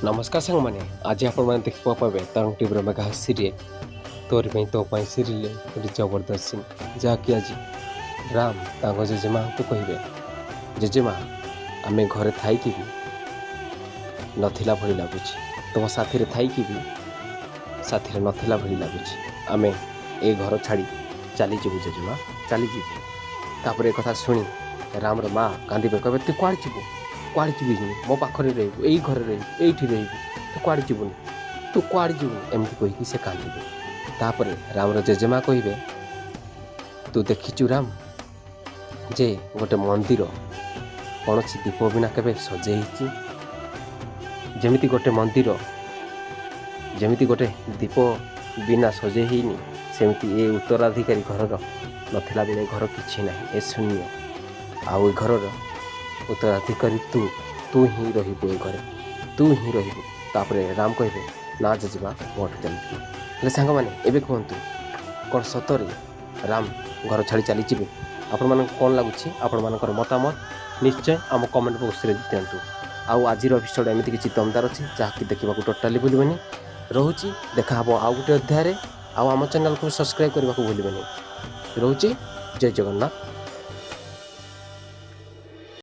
ନମସ୍କାର ସାଙ୍ଗମାନେ, ଆଜି ଆପଣମାନେ ଦେଖିବାକୁ ପାଇବେ ତରଙ୍ଗ ଟିଭିର ମେଗା ସିରିଏଲ୍ ତୋରି ପାଇଁ ତୋ ପାଇଁ ସିରିଏଲ୍ ଗୋଟେ ଜବରଦସ୍ତ ସିନ୍, ଯାହାକି ଆଜି ରାମ ତାଙ୍କ ଜେଜେମାଙ୍କୁ କହିବେ, "ଜେଜେମା, ଆମେ ଘରେ ଥାଇକି ବି ନଥିଲା ଭଳି ଲାଗୁଛି। ତୁମ ସାଥିରେ ଥାଇକି ବି ସାଥିରେ ନଥିଲା ଭଳି ଲାଗୁଛି। ଆମେ ଏ ଘର ଛାଡ଼ି ଚାଲିଯିବୁ ଜେଜେମା, ଚାଲିଯିବୁ।" ତାପରେ ଏ କଥା ଶୁଣି ରାମର ମା କାନ୍ଦିବେ। କହିବେ, "ତୁ କୁଆଡ଼େ ଯିବୁ? କୁଆଡ଼େ ଯିବୁନି। ମୋ ପାଖରେ ରହିବୁ, ଏଇ ଘରେ ରହିବୁ, ଏଇଠି ରହିବୁ। ତୁ କୁଆଡ଼େ ଯିବୁନି, ତୁ କୁଆଡ଼େ ଯିବୁନି।" ଏମିତି କହିକି ସେ କାନ୍ଦିବେ। ତାପରେ ରାମର ଜେଜେମା କହିବେ, "ତୁ ଦେଖିଛୁ ରାମ, ଯେ ଗୋଟେ ମନ୍ଦିର କୌଣସି ଦୀପ ବିନା କେବେ ସଜେଇ ହେଇଛି? ଯେମିତି ଗୋଟେ ମନ୍ଦିର ଯେମିତି ଗୋଟେ ଦୀପ ବିନା ସଜେଇ ହେଇନି, ସେମିତି ଏ ଉତ୍ତରାଧିକାରୀ ଘରର ନଥିଲା ବେଳେ ଘର କିଛି ନାହିଁ, ଏ ଶୂନ୍ୟ। ଆଉ ଏ ଘରର ଉତ୍ତରାଧିକାରୀ ତୁ, ତୁ ହିଁ ରହିବୁ। ଏ ଘରେ ତୁ ହିଁ ରହିବୁ।" ତାପରେ ରାମ କହିବେ, "ନା ଜେଜେମା, ମୋଠୁ ଚାଲିଯିବି।" ହେଲେ ସାଙ୍ଗମାନେ, ଏବେ କୁହନ୍ତୁ, କ'ଣ ସତରେ ରାମ ଘର ଛାଡ଼ି ଚାଲିଯିବେ? ଆପଣମାନଙ୍କୁ କ'ଣ ଲାଗୁଛି? ଆପଣମାନଙ୍କର ମତାମତ ନିଶ୍ଚୟ ଆମ କମେଣ୍ଟ ବକ୍ସରେ ଦିଅନ୍ତୁ। ଆଉ ଆଜିର ଏପିସୋଡ଼ ଏମିତି କିଛି ଦମଦାର ଅଛି, ଯାହାକି ଦେଖିବାକୁ ଟୋଟାଲି ଭୁଲିବେନି। ରହୁଛି, ଦେଖା ହେବ ଆଉ ଗୋଟେ ଅଧ୍ୟାୟରେ। ଆଉ ଆମ ଚ୍ୟାନେଲକୁ ସବସ୍କ୍ରାଇବ୍ କରିବାକୁ ଭୁଲିବେନି। ରହୁଛି, ଜୟ ଜଗନ୍ନାଥ।